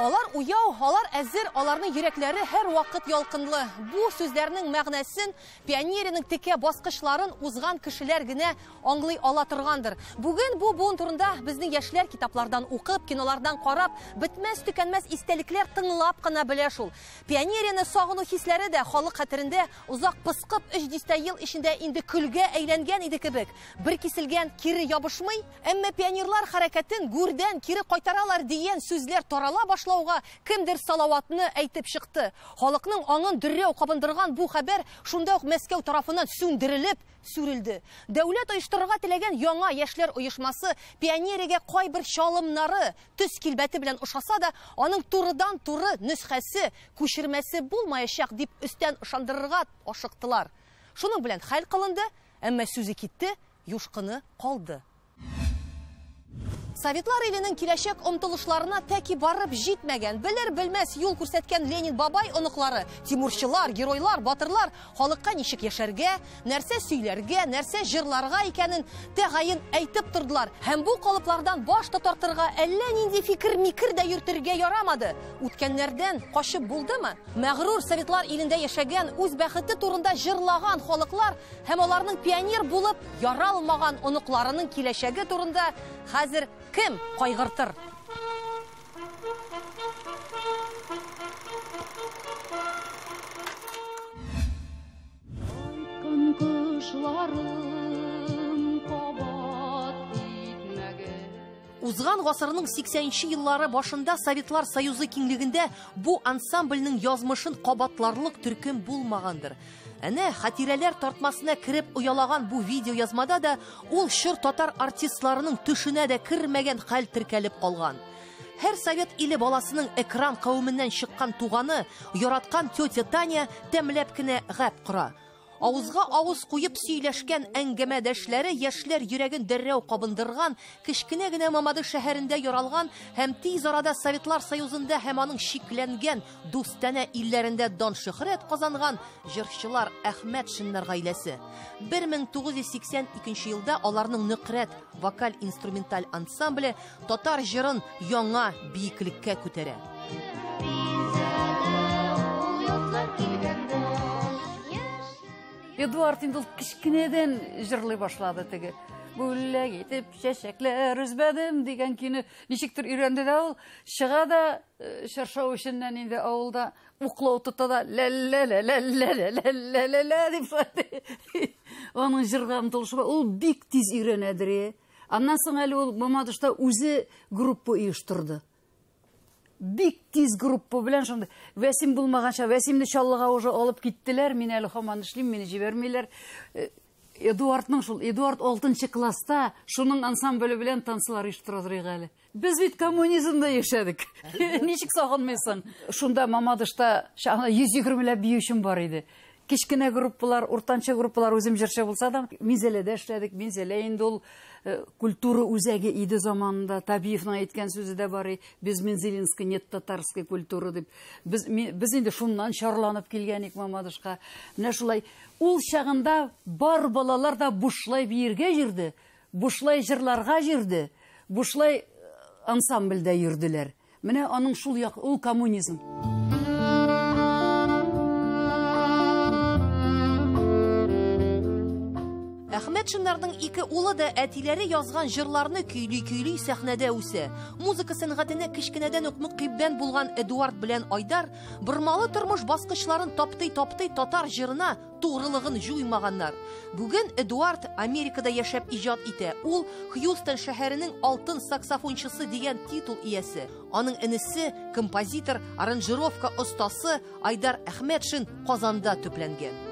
Алар уяу, алар әзер, аларның йөрәкләре һәрвакыт ялкынлы. Бу сүзләрнең мәгънәсен пионериянең текә баскычларын узган кешеләр генә аңлый ала торгандыр. Бүген бу буын турында безнең яшьләр китаплардан укып, кинолардан карап, бетмәс төкәнмәс истәлекләр тыңлап кына белә шул. Пионерияне сагыну хисләре дә халык хәтерендә озак пыскып, 3 дистә ел эчендә инде көлгә әйләнгән иде кебек. Бер киселгән кире ябышмый, әмма пионерлар хәрәкәтен гүрдән кире кайтаралар дигән сүзләр тарала башлауга кемдер Салаватны әйтеп чыкты. Халыкның аңын дөррәү кабындырган бу хәбәр шунда ук Мәскәү тарафыннан сүндерелеп сүрелде. Дәүләт оештырырга теләгән яңа яшьләр оешмасы пионериягә кайбер чалымнары, төс килбәте белән ошаса да, аның турыдан-туры нөсхәсе, күчермәсе булмаячак дип өстән ышандырырга ашыктылар. Шуның белән хәл кылынды, әмма сүзе китте, юшкыны калды. Советлар иленең киләчәк омтылышларына тәки барып җитмәгән, белер-белмәс юл күрсәткән Ленин бабай оныклары, тимурчылар, геройлар, батырлар халыкка ничек яшәргә, нәрсә сөйләргә, нәрсә җырларга икәнен тәгаен әйтеп тордылар. Һәм бу калыплардан баш та тартырга, әллә нинди фикер-микер дә йөртергә ярамады. Үткәннәрдән качып булдымы? Мәгърур Советлар илендә яшәгән, үз бәхете турында җырлаган халыклар һәм аларның пионер булып яралмаган оныкларының киләчәге турында хәзер кем кайгыртыр? Кайткан кошларым кабат китмәгез. Узган гасырның 80 еллары башында Советлар Союзы киңлегендә бу ансамбльнең язмышын кабатларлык төркем булмагандыр. Әнә хатирәләр тартмасына кереп оялаган бу видео язмада да ул чор татар артистларының төшенә дә кермәгән хәл теркәлеп калган. Һәр совет иле баласының экран кавеменнән чыккан туганы, яраткан тетя Таня тәмләп кенә гәп кора. Авызга авыз куеп сөйләшкән әңгәмәдәшләре яшьләр йөрәген дәррәү кабындырган, кечкенә генә Мамадыш шәһәрендә яралган һәм тиз арада Советлар Союзында һәм аның чикләнгән дустанә илләрендә дан-шөһрәт казанган җырчылар Әхмәтшиннар гаиләсе. 1982 елда аларның Нөкрәт вокаль-инструменталь ансамбле татар җырын яңа биеклеккә күтәрә. Эдуард инде ул кечкенәдән җырлый башлады теге. Бүләк итеп чәчәкләр өзмәдем дигән көйне ничектер өйрәнде дә ул. Чыга да чаршау эченнән инде авылда уклау тота да лә-лә-лә-лә-лә-лә-лә-лә дип шулай. Аның җырга омтылышы бар. Ул бик тиз өйрәнәдер. Аннан соң әле ул Мамадышта үзе группа оештырды. Бик тиз группа белән шунда Вәсим булмаганча, Вәсимне Чаллыга уже алып киттеләр, мин әле һаман эшлим, мине җибәрмиләр. Эдуардның шул, Эдуард 6 класста шуның ансамбле белән танцылар оештыра әле. Без бит коммунизмда яшәдек. Ничек сагынмыйсың? Шунда Мамадышта 120 ләп биючем бар иде. Кечкенә группалар, уртанча группалар, үзем җырчы булса да, Минзәләдә эшләдек. Минзәлә инде ул культура үзәге иде заманында. Табиевның әйткән сүзе дә бар, без Мензелинской нет татарской культуры дип. Без инде шуннан чарланып килгән идек Мамадышка. Менә шулай ул чагында бар балалар да бушлай биергә йөрде, бушлай җырларга йөрде, бушлай ансамбльдә йөрделәр. Менә аның шул як, ул коммунизм. Әхмәтшиннарның ике улы да әтиләре язган җырларны көйли-көйли сәхнәдә үсә. Музыка сәнгатенә кечкенәдән үк мөкиббән булган Эдуард белән Айдар бормалы тормыш баскычларын таптый-таптый татар җырына тугрылыгын җуймаганнар. Бүген Эдуард Америкада яшәп иҗат итә. Ул Хьюстон шәһәренең алтын саксофончысы дигән титул иясе. Аның энесе, композитор, аранжировка остасы Айдар Әхмәтшин Казанда төпләнгән.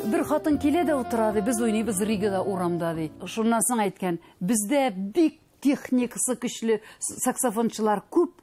Бер хатын килә дә утыра, ди, без уйныйбыз Ригада урамда, ди. Шуннан соң әйткән, бездә бик техникасы көчле саксофончылар күп,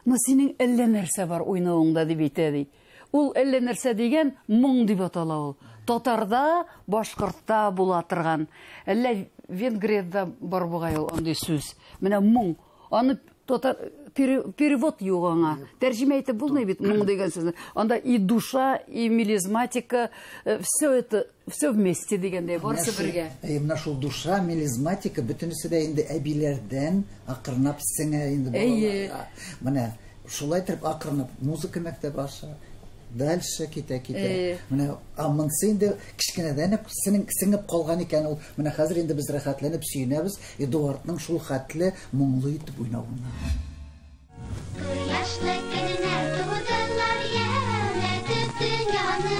но синең әллә нәрсә бар уйнавыңда, дип әйтә, ди. Ул әллә нәрсә дигән моң дип атала ул. Татарда, башкортта була торган. Әллә Венгриядә бар бугай ул андый сүз. Менә моң. Аны татар перевод юк аңа. Тәрҗемә итеп булмый бит моң дигән сүзне. Анда и душа, и мелизматика, все это, все вместе дигәндәй, барысы бергә. Менә шул душа, мелизматика бөтенесе дә инде әбиләрдән акрынлап сеңә инде балаларга. Менә Шулай итеп акрынлап музыка мәктәбе аша дальше китә-китә. Менә монысы инде кечкенәдән үк сеңеп калган икән ул. Менә хәзер инде без рәхәтләнеп сөенәбез Эдуардның шул хәтле моңлы итеп уйнавына. Кояшлы көннәр тудылар ямьләтеп дөньяны.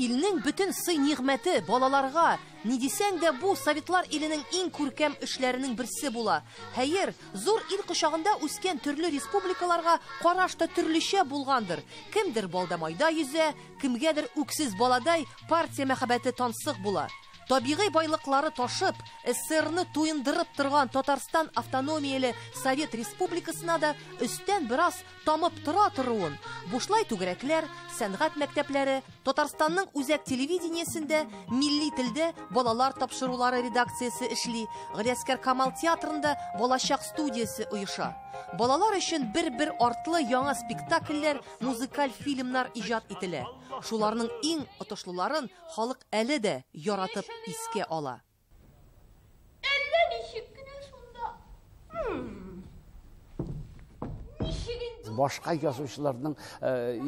Илнең бөтен сый-нигъмәте балаларга. Ни дисәң дә, бу Советлар иленең иң күркәм эшләренең берсе була. Хәер, зур ил кочагында үскән төрле республикаларга караш та төрлечә булгандыр. Кемдер балда майда йөзә, кемгәдер үксез баладай партия мәхәббәте тансык була. Табигый байлыклары ташып, СССРны туендырып торган Татарстан автономияле Совет Республикасына да өстән бераз тамып тора торуын. Бушлай түгәрәкләр, сәнгать мәктәпләре, Татарстанның үзәк телевидениесендә милли телдә балалар тапшырулары редакциясе эшли, Галиәсгар Камал театрында балачак студиясе оеша. Балалар өчен бер-бер артлы яңа спектакльләр, музыкаль фильмнар иҗат ителә. Шуларның иң отышлыларын халык әле дә яратып искә ала. Әллә ничек кенә шунда. Ничек инде? Башка язучыларның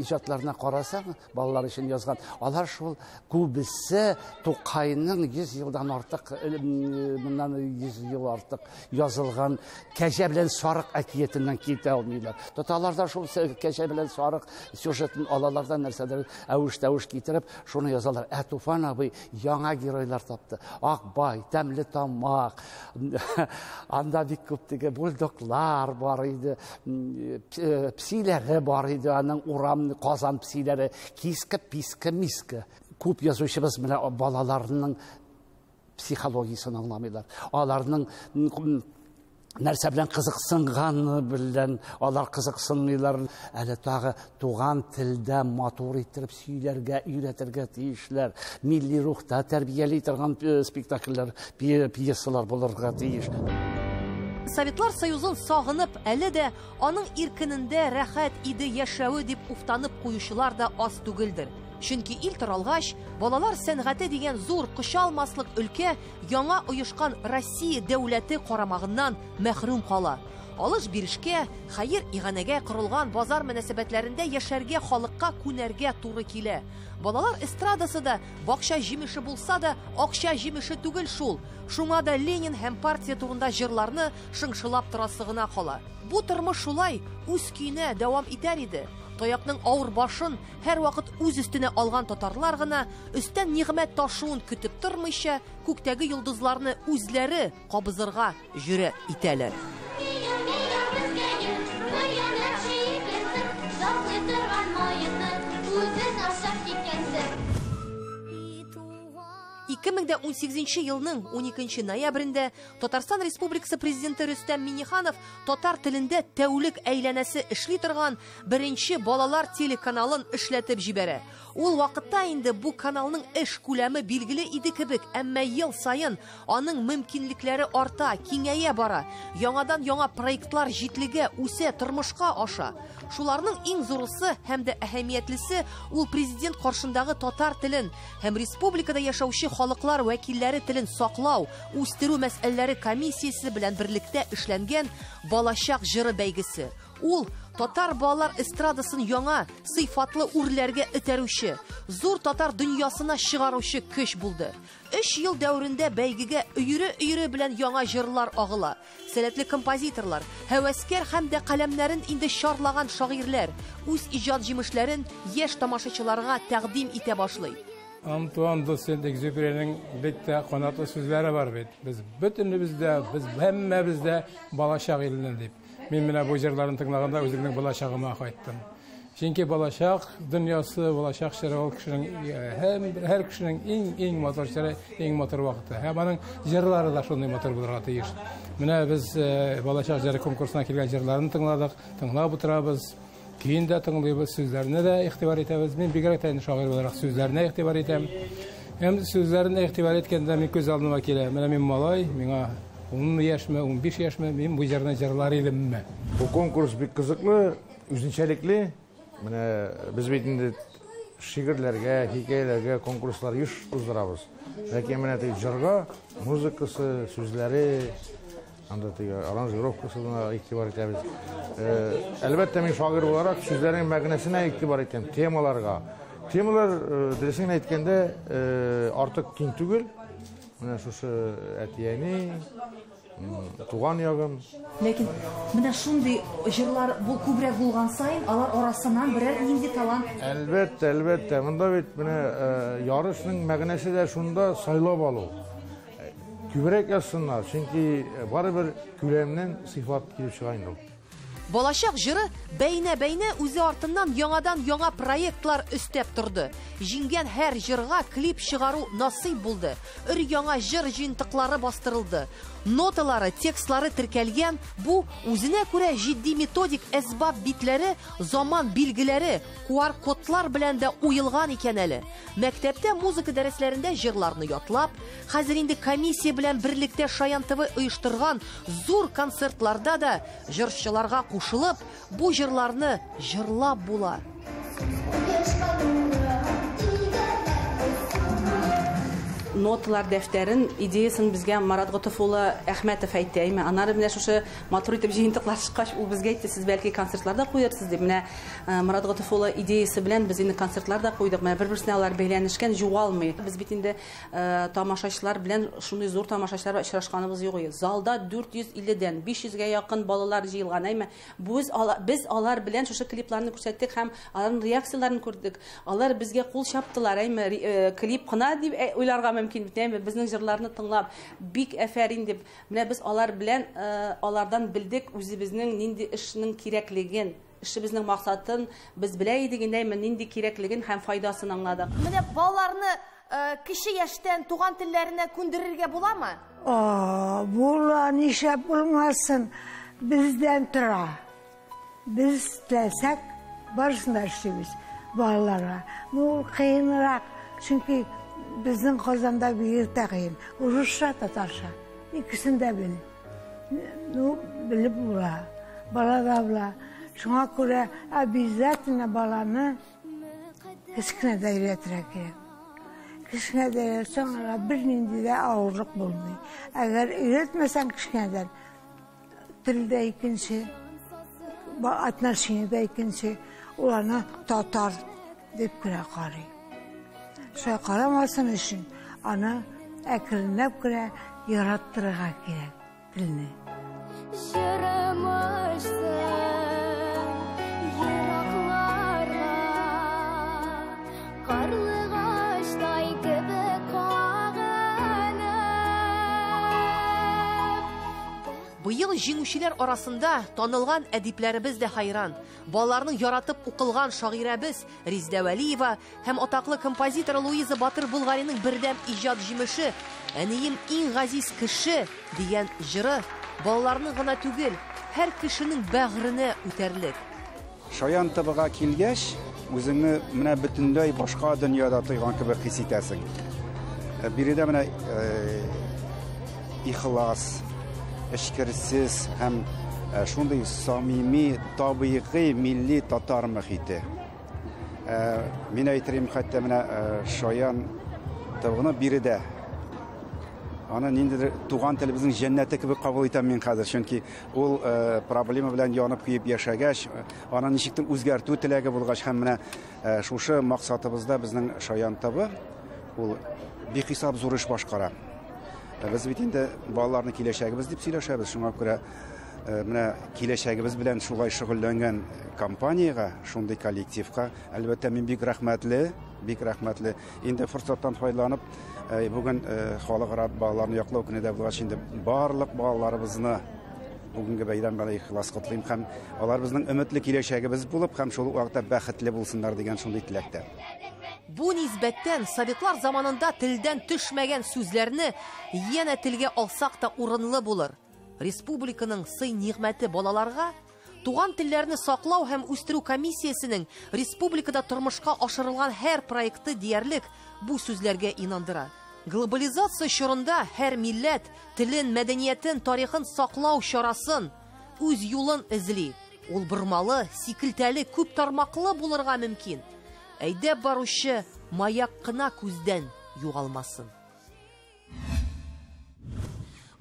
иҗатларына карасаң, балалар өчен язган, алар шул күбесе Тукайның 100 елдан артык, моннан 100 ел артык язылган Кәҗә белән Сарык әкиятеннән китә алмыйлар. Тоталар да шул Кәҗә белән Сарык сюжетын алалар да нәрсәдер әвеш-тәвеш китереп, шуны язалар. Ә Туфан абый яңа геройлар тапты. Акбай, Тәмле Тамак, анда бик күп теге бульдоглар бар иде, псиләре бар иде, аның урам Казан псиләре, киска, писка, миска. Күп язучыбыз менә балаларның психологиясен аңламыйлар. Аларның нәрсә белән кызыксынганы белән алар кызыксынмыйлар. Әле тагы туган телдә матур иттереп сөйләргә, өйрәтергә тиешләр. Милли рухта тәрбияли торган спектакльләр, пьесалар булырга тиеш. Советлар Союзын сагынып, әле дә аның иркенендә рәхәт иде яшәве дип уфтанып куючылар да аз түгелдер. Чөнки ил таралгач, балалар сәнгате дигән зур кочалмаслык өлкә яңа оешкан Россия дәүләте карамагыннан мәхрүм кала. Алыш-бирешкә, хәер-иганәгә корылган базар мөнәсәбәтләрендә яшәргә, халыкка күнәргә туры килә. Балалар эстрадасы да бакча җимеше булса да, акча җимеше түгел шул. Шуңа да Ленин һәм партия турында җырларны шыңшылап торасы гына кала. Бу тормыш шулай үз көенә дәвам итәр иде. Таякның авыр башын һәрвакыт үз өстенә алган татарлар гына өстән нигъмәт ташуын көтеп тормыйча, күктәге йолдызларны үзләре кабызырга җөрьәт итәләр. Ике мең дә унсигезенче елның уникенче ноябрендә Татарстан Республикасы Президенты Рөстәм Миңнеханов татар телендә тәүлек әйләнәсе эшли торган беренче балалар телеканалын эшләтеп җибәрә. Ул вакытта инде бу каналның эш күләме билгеле иде кебек, әмма ел саен аның мөмкинлекләре арта, киңәя бара. Яңадан яңа проектлар җитлеге үсә, тормышка аша. Шуларның иң зурысы һәм дә әһәмиятлесе ул президент каршындагы татар телен һәм республикада яшәүче халыклар вәкилләре телен саклау, үстерү мәсьәләләре комиссиясе белән берлектә эшләнгән Балачак җыры бәйгесе. Ул татар балалар эстрадасын яңа сыйфатлы үрләргә этәрүче, зур татар дөньясына чыгаручы көч булды. 3 ел дәверендә бәйгегә өере-өере белән яңа җырлар агыла. Сәләтле композиторлар, һәвәскәр һәм дә каләмнәрен инде чарлаган шагыйрьләр үз иҗат җимешләрен яшь тамашачыларга тәкъдим итә башлый. Антуан де Сент-Экзюпериның бик тә канатлы сүзләре бар бит. Без бөтенебез дә, без һәммәбез дә балачак иленнән дип. Мин менә бу җырларын тыңлаганда үземнең балачагыма кайттым. Чөнки балачак дөньясы, балачак чоры ул кешенең, һәр кешенең иң матур чоры, иң матур вакыты. Һәм аның җырлары да шундый матур булырга тиеш. Менә без балачак җыры конкурсына килгән җырларын тыңладык, тыңлап утырабыз. Көен дә тыңлыйбыз, сүзләренә дә игътибар итәбез. Мин бигрәк тә инде шагыйрь буларак сүзләренә игътибар итәм. Һәм сүзләренә игътибар иткәндә мин күз алдыма килә. Менә мин малай, миңа 10 яшьме, 15 яшьме, мин бу җырны җырлар идемме? Бу конкурс бик кызыклы, үзенчәлекле. Менә без бит инде шигырьләргә, хикәяләргә конкурслар еш уздырабыз. Ләкин менә теге җырга музыкасы, сүзләре, Анда теге аранжировкасына игътибар итәбез. Әлбәттә, мин шагыйрь буларак сүзләрнең мәгънәсенә игътибар итәм, темаларга. Темалар, дөресен генә әйткәндә, артык киң түгел. Менә шушы әти-әни, туган ягым. Ләкин менә шундый җырлар бу күбрәк булган саен, алар арасыннан берәр нинди талант. Әлбәттә, әлбәттә. Монда бит менә ярышның мәгънәсе дә шунда сайлап алу. Күбрәк язсыннар, чөнки барыбер күләмнән сыйфат килеп чыга инде ул. Балачак җыры бәйнә-бәйнә үзе артыннан яңадан-яңа проектлар өстәп торды. Җиңгән һәр җырга клип чыгару насыйп булды. Өр-яңа җыр җыентыклары бастырылды. Ноталары, текстлары теркәлгән бу үзенә күрә җитди методик әсбап битләре заман билгеләре, QR-кодлар белән дә уелган икән әле. Мәктәптә музыка дәресләрендә җырларны ятлап, хәзер инде комиссия белән берлектә Шаян ТВ оештырган зур концертларда да җырчыларга кушылып, бу җырларны җырлап була. Ноталар дәфтәрен идеясын безгә Марат Готыф улы Әхмәтов әйтте, әйме. Аннары менә шушы матур итеп җыентыклар чыккач, ул безгә әйтте, сез бәлки концертларда куярсыз дип. Менә Марат Готыф улы идеясы белән без инде концертларда куйдык. Менә бер-берсенә алар бәйләнешкән, югалмый. Без бит инде тамашачылар белән шундый зур тамашачылар белән очрашканыбыз юк иде. Залда 450-дән 500-гә якын балалар җыелган, әйме. Без алар белән шушы клипларны күрсәттек һәм аларның реакцияләрен күрдек. Алар безгә кул чаптылар, әйме, клип кына дип уйларга мөмкин бит, әйме, безнең җырларны тыңлап, бик әфәрин дип. Менә без алар белән алардан белдек үзебезнең нинди эшнең кирәклеген, эшебезнең максатын без белә идек инде, әйме, нинди кирәклеген һәм файдасын аңладык. Менә балаларны кече яшьтән туган телләренә күндерергә буламы? Була, нишләп булмасын, бездән тора. Без теләсәк, барысын да эшлибез балаларга. Ну, кыенрак, чөнки безнең Казанда бигрәк тә кыен. Урысча, татарча. Икесен дә бел. Ну, белеп була. Бала да була. Шуңа күрә обязательно баланы кечкенәдә өйрәтергә кирәк. Кечкенәдә өйрәтсәң, аңа бернинди дә авырлык булмый. Әгәр өйрәтмәсәң кечкенәдән, тел дә икенче, отношение дә икенче, ул аны татар дип кенә карый. Шулай карамасын өчен аны әкренләп кенә яраттырырга кирәк телне. Җырым очсын еракларга, карлыгачтай кебек кагынып. Быел җиңүчеләр арасында танылган әдипләребез дә хайран. Балаларның яратып укылган шагыйрәбез Резеда Вәлиева һәм атаклы композитор Луиза Батыр Болгариның бердәм иҗат җимеше «Әнием иң газиз кеше» дигән җыры балаларның гына түгел, һәр кешенең бәгыренә үтәрлек. Шаян ТВга килгәч, үзеңне менә бөтенләй башка дөньяда тойган кебек хис итәсең. Биредә менә ихлас, эчкерсез һәм шундый самими, табигый милли татар мөхите. Мин әйтерим, хәтта менә Шаян ТВны биредә. Аны ниндидер туган телебезнең җәннәте кебек кабул итәм мин хәзер, чөнки ул проблема белән янып көеп яшәгәч, аны ничектер үзгәртү теләге булгач һәм менә шушы максатыбызда безнең Шаян ТВ ул бихисап зур эш башкара. Без бит инде балаларны киләчәгебез дип сөйләшәбез, шуңа күрә менә киләчәгебез белән шулай шөгыльләнгән компаниягә, шундый коллективка, әлбәттә, мин бик рәхмәтле, бик рәхмәтле. Инде форсаттан файдаланып, бүген халыкара балаларны яклау көне дә булгач, инде барлык балаларыбызны бүгенге бәйрәм белән ихлас котлыйм һәм алар безнең өметле киләчәгебез булып һәм шул ук вакытта бәхетле булсыннар дигән шундый теләктә. Бу нисбәттән советлар заманында телдән төшмәгән сүзләрне янә телгә алсак та урынлы булыр. Республиканың сый-нигъмәте балаларга туган телләрне саклау һәм үстерү комиссиясенең республикада тормышка ашырылган һәр проекты диярлек бу сүзләргә инандыра. Глобализация чорында һәр милләт телен, мәдәниятен, тарихын саклау чарасын, үз юлын эзли. Ул бормалы, сикелтәле, күп тармаклы булырга мөмкин. Әйдәп баручы маяк кына күздән югалмасын.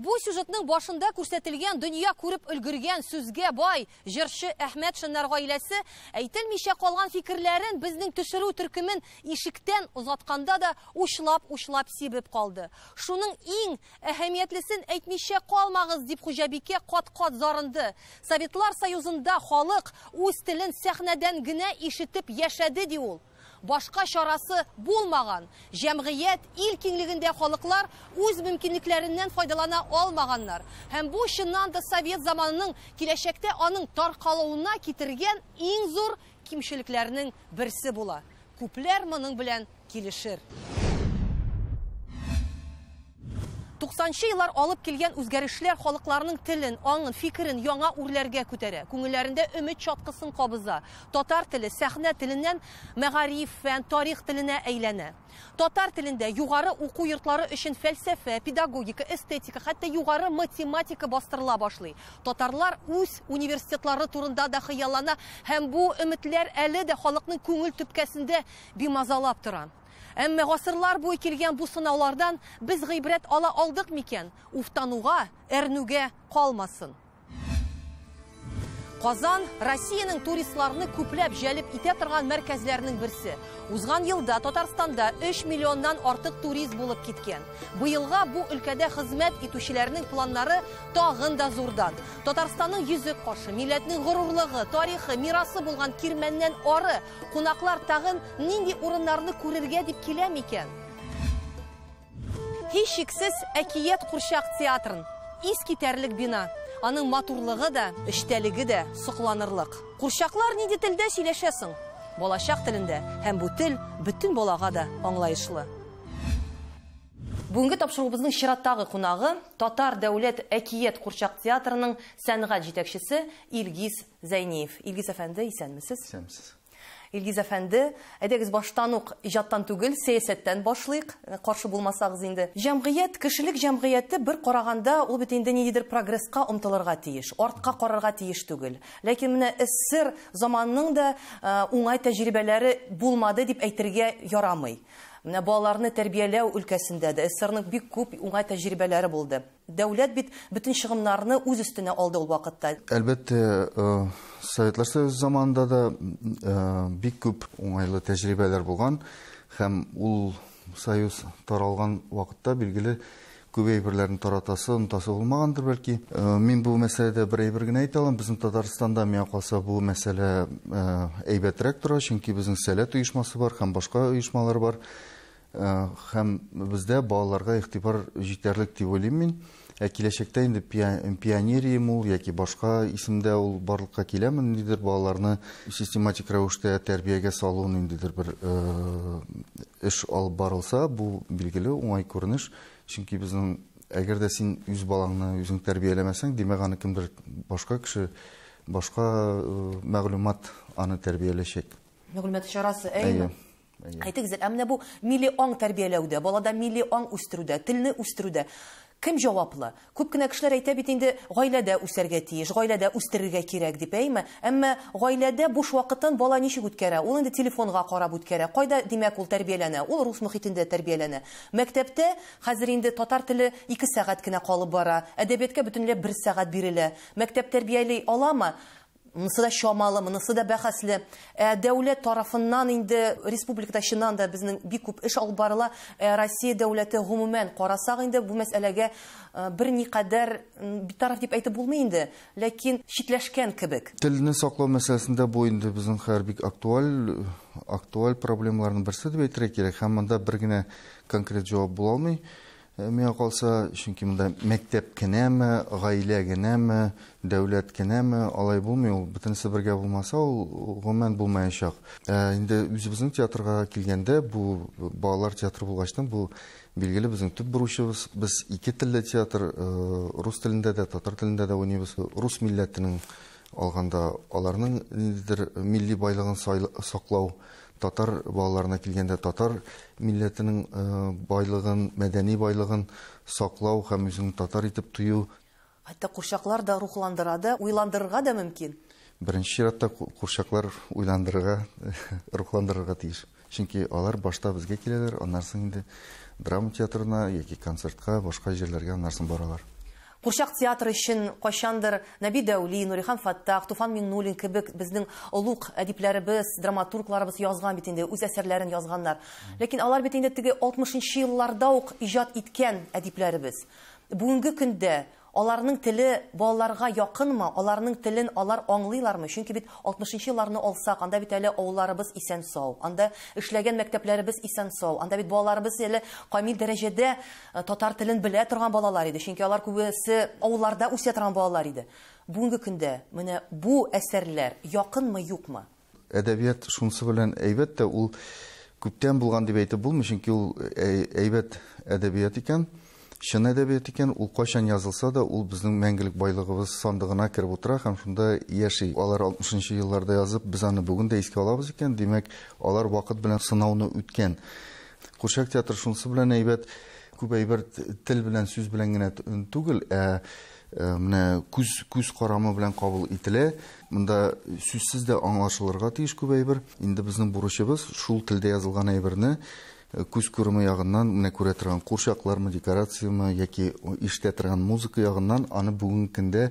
Бу сюжетның башында күрсәтелгән дөнья күреп өлгергән сүзгә бай җырчы Әхмәтшиннар гаиләсе әйтелмичә калган фикерләрен безнең төшерү төркемен ишектән озатканда да учлап-учлап сибеп калды. Шуның иң әһәмиятлесен әйтмичә калмагыз, дип хуҗабикә кат-кат зарынды. Советлар Союзында халык үз телен сәхнәдән генә ишетеп яшәде, ди ул. Башка чарасы булмаган. Җәмгыять, ил киңлегендә халыклар үз мөмкинлекләреннән файдалана алмаганнар. Һәм бу чыннан да совет заманының киләчәктә аның таркалуына китергән иң зур кимчелекләрнең берсе була. Күпләр моның белән килешер. 90нчы еллар алып килгән үзгәрешләр халыкларның телен, аңын, фикерен яңа үрләргә күтәрә. Күңелләрендә өмет чаткысын кабыза. Татар теле сәхнә теленнән мәгариф, фән, тарих теленә әйләнә. Татар телендә югары уку йортлары өчен фәлсәфә, педагогика, эстетика, хәтта югары математика бастырыла башлый. Татарлар үз университетлары турында да хыяллана һәм бу өметләр әле дә халыкның күңел төпкәсендә бимазалап тора. Әмма гасырлар буе килгән бу сынаулардан без гыйбрәт ала алдык микән? Уфтануга, әрнүгә калмасын. Казан Россиянең туристларны күпләп җәлеп итә торган мәркәзләренең берсе. Узган елда Татарстанда 3 миллионнан артык турист булып киткән. Быелга бу өлкәдә хезмәт итүчеләрнең планнары тагын да зурдан. Татарстанның йөзек кашы, милләтнең горурлыгы, тарихы, мирасы булган Кирмәннән ары кунаклар тагын нинди урыннарны күрергә дип килә микән? Һичшиксез Әкият курчак театрын. Искитәрлек бина. Аның матурлыгы да, эчтәлеге дә сокланырлык. Курчаклар нинди телдә сөйләшә соң? Балачак телендә, һәм бу тел бөтен балага да аңлаешлы. Бүгенге тапшыруыбызның чираттагы кунагы Татар дәүләт Әкият курчак театрының сәнгать җитәкчесе Илгиз Зәйниев. Илгиз әфәнде, исәнмесез? Исәнмесез. Илгиз әфәнде, әйдәгез баштан ук иҗаттан түгел, сәясәттән башлыйк, каршы булмасагыз инде. Җәмгыять, кешелек җәмгыяте бер караганда ул бит инде ниндидер прогресска омтылырга тиеш, артка карарга тиеш түгел. Ләкин менә СССР заманының да уңай тәҗрибәләре булмады дип әйтергә ярамый. Менә балаларны тәрбияләү өлкәсендә дә СССРның бик күп уңай тәҗрибәләре булды. Дәүләт бит бөтен чыгымнарны үз өстенә алды ул вакытта. Әлбәттә, Советлар Союзы заманында да бик күп уңайлы тәҗрибәләр булган һәм ул союз таралган вакытта билгеле күп әйберләрне таратасы, онытасы булмагандыр бәлки. Мин бу мәсьәләдә бер әйбер генә әйтә алам. Безнең Татарстанда миңа калса бу мәсьәлә әйбәтрәк тора, чөнки безнең Сәләт оешмасы бар һәм башка оешмалар бар. Һәм бездә балаларга игътибар җитәрлек дип уйлыйм мин. Ә киләчәктә инде пионерия ул яки башка исемдә ул барлыкка киләме, ниндидер балаларны систематик рәвештә тәрбиягә салу ниндидер бер эш алып барылса, бу билгеле уңай күренеш. Чөнки безнең, әгәр дә син үз балаңны үзең тәрбияләмәсәң, димәк аны кемдер башка кеше, башка мәгълүмат аны тәрбияләчәк. Мәгълүмат чарасы, әйеме? Әйтегез, ә менә бу милли аң тәрбияләүдә, балада милли аң үстерүдә, телне үстерүдә кем җаваплы? Күп кенә кешеләр әйтә бит инде гаиләдә үсәргә тиеш, гаиләдә үстерергә кирәк дип, әйме? Әмма гаиләдә буш вакытын бала ничек үткәрә? Ул инде телефонга карап үткәрә. Кайда, димәк, ул тәрбияләнә? Ул рус мөхитендә тәрбияләнә. Мәктәптә хәзер инде татар теле 2 сәгать кенә калып бара. Әдәбиятка бөтенләй 1 сәгать бирелә. Мәктәп тәрбияли аламы? Монысы да чамалы, монысы да бәхәсле. Дәүләт тарафыннан инде республикада чыннан да безнең бик күп эш алып барыла. Россия дәүләте гомумән карасак инде бу мәсьәләгә берникадәр битараф дип әйтеп булмый инде, ләкин читләшкән кебек. Телне саклау мәсьәләсендә бу инде безнең хәзер бик актуаль проблемаларның берсе дип әйтергә кирәк. Һәм монда бер генә конкрет җавап була алмый. Миңа калса, чөнки монда мәктәп кенәме, гаилә генәме, дәүләт кенәме, алай булмый, ул бөтенесе бергә булмаса, ул гомумән булмаячак. Инде үзебезнең театрга килгәндә, бу балалар театры булгачтан, бу билгеле безнең төп бурычыбыз. Без ике телле театр, рус телендә дә, татар телендә дә уйныйбыз. Рус милләтенең алганда аларның ниндидер милли байлыгын саклау, татар балаларына килгәндә татар милләтенең байлыгын, мәдәни байлыгын саклау һәм үзен татар итеп тою. Хәтта курчаклар да рухландыра да, уйландырырга да мөмкин. Беренче чиратта курчаклар уйландырырга, рухландырырга тиеш. Чөнки алар башта безгә киләләр, аннан соң инде драма театрына яки концертка, башка җирләргә аннан соң баралар. Курчак театры өчен кайчандыр Нәби Дәүли, Нурихан Фәттах, Туфан Миңнуллин кебек безнең олуг әдипләребез, драматургларыбыз язган бит инде, үз әсәрләрен язганнар. Ләкин алар бит инде теге 60 елларда ук иҗат иткән әдипләребез. Бүгенге көндә аларның теле балаларга якынмы, аларның телен алар аңлыйлармы? Чөнки бит 60 елларны алсак, анда бит әле авылларыбыз исән-сау, анда эшләгән мәктәпләребез исән-сау, анда бит балаларыбыз әле камил дәрәҗәдә татар телен белә торган балалар иде. Чөнки алар күбесе авылларда үсә торган балалар иде. Бүгенге көндә менә бу әсәрләр якынмы, юкмы? Әдәбият шунысы белән әйбәт тә, ул күптән булган дип әйтеп булмый, чөнки ул әйбәт әдәбият икән. Чын әдәбият икән, ул кайчан язылса да, ул безнең мәңгелек байлыгыбыз сандыгына кереп утыра һәм шунда яши. Алар 60 елларда язып, без аны бүген дә искә алабыз икән, димәк, алар вакыт белән сынауны үткән. Курчак театры шунысы белән әйбәт, күп әйбер тел белән, сүз белән генә түгел, ә менә күз карамы белән кабул ителә. Монда сүзсез дә аңлашылырга тиеш күп әйбер. Инде безнең бурычыбыз шул телдә язылган әйберне күз күреме ягыннан, менә күрә торган курчаклармы, декорацияме яки ишетә торган музыка ягыннан аны бүгенге көндә,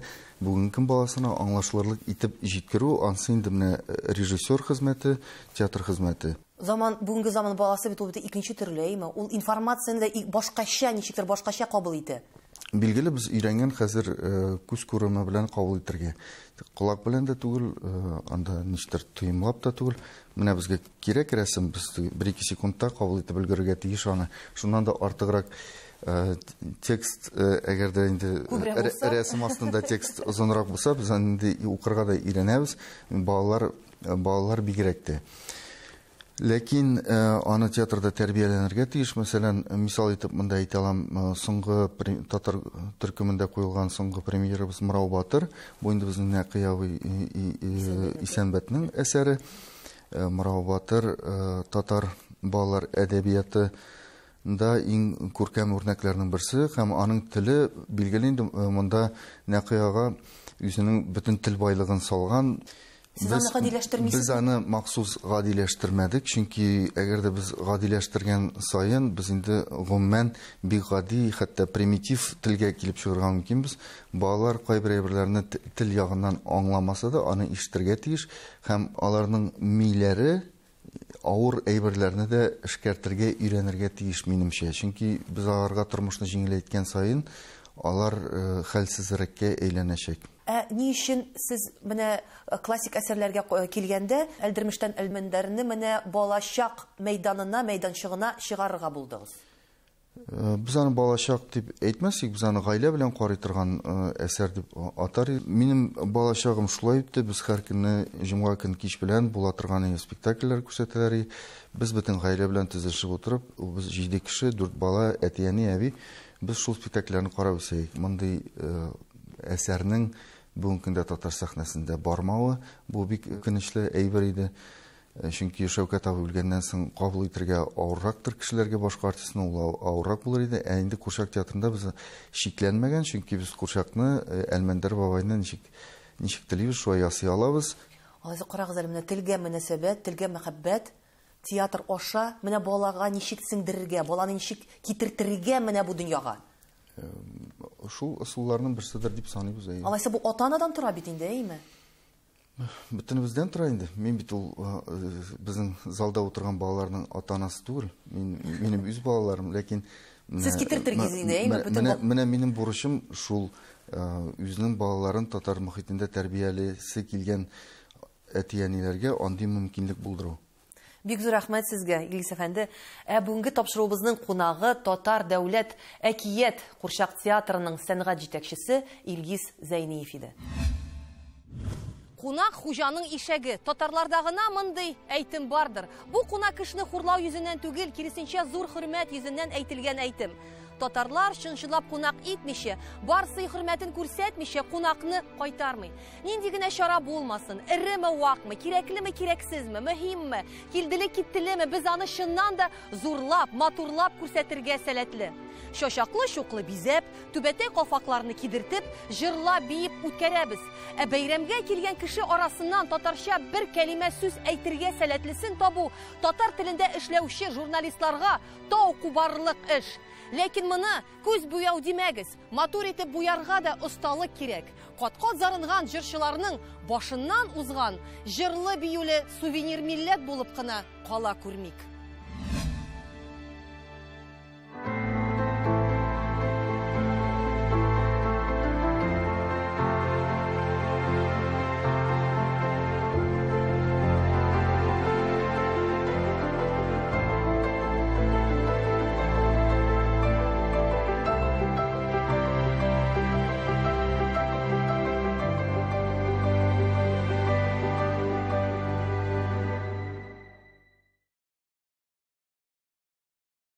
бүгенге көн баласына аңлашылырлык итеп җиткерү, ансы инде менә режиссер хезмәте, театр хезмәте. Заман, бүгенге заман баласы бит ул бит икенче төрле, әйме? Ул информацияне дә башкача, ничектер башкача кабул итә. Билгеле, без өйрәнгән хәзер күз күреме белән кабул итәргә. Колак белән дә түгел, анда ничектер тоемлап та түгел. Менә безгә кирәк рәсем, без бер-ике секундта кабул итеп өлгерергә тиеш аны. Шуннан да артыграк текст, әгәр дә инде Күбрәк булса? рәсем астында текст озынрак булса, без аны инде укырга да өйрәнәбез. Балалар бигрәк тә. Ләкин аны театрда тәрбияләнергә тиеш. Мәсәлән, мисал итеп монда әйтә алам, соңгы татар төркемендә куелган соңгы премьерабыз Мырау Батыр. Бу инде безнең Нәкый абый Исәнбәтнең әсәре. Мырау Батыр татар балалар әдәбиятында иң күркәм үрнәкләрнең берсе һәм аның теле билгеле инде монда Нәкый ага үзенең бөтен тел байлыгын салган. Сез аны гадиләштермисез? Без аны махсус гадиләштермәдек, чөнки әгәр дә без гадиләштергән саен, без инде гомумән бик гади, хәтта примитив телгә килеп чыгарга мөмкинбез. Балалар кайбер әйберләрне тел ягыннан аңламаса да, аны ишетергә тиеш һәм аларның миләре авыр әйберләрне дә эшкәртергә, өйрәнергә тиеш минемчә. Чөнки без аларга тормышны җиңеләйткән саен, алар хәлсезрәккә әйләнәчәк. Ә ни өчен сез менә классик әсәрләргә килгәндә Әлдермештән Әлмәндәрне менә балачак мәйданына, мәйданчыгына чыгарырга булдыгыз? Без аны балачак дип әйтмәсек, без аны гаилә белән карый торган әсәр дип атар идек. Минем балачагым шулай үтте. Без һәр көнне җомга көн кич белән була торган спектакльләр күрсәтәләр иде. Без бөтен гаилә белән төзелешеп утырып, без 7 кеше, 4 бала, әти-әни, әби, без шул спектакльләрне карап үсәйек. Мондый әсәрнең бүгенге көндә татар сәхнәсендә бармавы бу бик үкенечле әйбер иде. Чөнки Шәүкәт абый үлгәннән соң кабул итәргә авыррактыр кешеләргә, башка артистны ул авыррак булыр иде. Ә инде Курчак театрында без шикләнмәгән, чөнки без Курчакны Әлмәндәр бабайны ничек телибез, шулай ясый алабыз. Алайса карагыз әле, менә телгә мөнәсәбәт, телгә мәхәббәт, театр аша менә балага ничек сеңдерергә, баланы ничек китертергә менә бу дөньяга? Шул ысулларның берседер дип саныйбыз, әйе. Алайса бу ата-анадан тора бит инде, әйеме? Бөтенебездән тора инде. Мин бит ул безнең залда утырган балаларның ата-анасы түгел. Минем үз балаларым, ләкин Сез китертергез инде, әйеме? Бөтен менә минем бурычым шул үзенең балаларын татар мохитендә тәрбиялисе килгән әти-әниләргә андый мөмкинлек булдыру. Бик зур рәхмәт сезгә, Илгиз әфәнде. Ә бүгенге тапшыруыбызның кунагы Татар дәүләт әкият курчак театрының сәнгать җитәкчесе Илгиз Зәйниев иде. Кунак хуҗаның ишәге. Татарларда гына мондый әйтем бардыр. Бу кунак кешене хурлау йөзеннән түгел, киресенчә зур хөрмәт йөзеннән әйтелгән әйтем. Татарлар чын-чынлап кунак итмичә, бар сый-хөрмәтен күрсәтмичә кунакны кайтармый. Нинди генә чара булмасын, эреме, вакмы, кирәклеме, кирәксезме, мөһимме, килделе-киттелеме, без аны чыннан да зурлап, матурлап күрсәтергә сәләтле. Чачаклы-чуклы бизәп, түбәтәй калфакларны кидертеп, җырлап биеп үткәрәбез. Ә бәйрәмгә килгән кеше арасыннан татарча бер кәлимә сүз әйтергә сәләтлесен табу татар телендә эшләүче журналистларга тау кубарлык эш. Ләкин моны күз буяу димәгез, матур итеп буярга да осталык кирәк. Кат-кат зарынган җырчыларның башыннан узган җырлы-биюле сувенир милләт булып кына кала күрмик.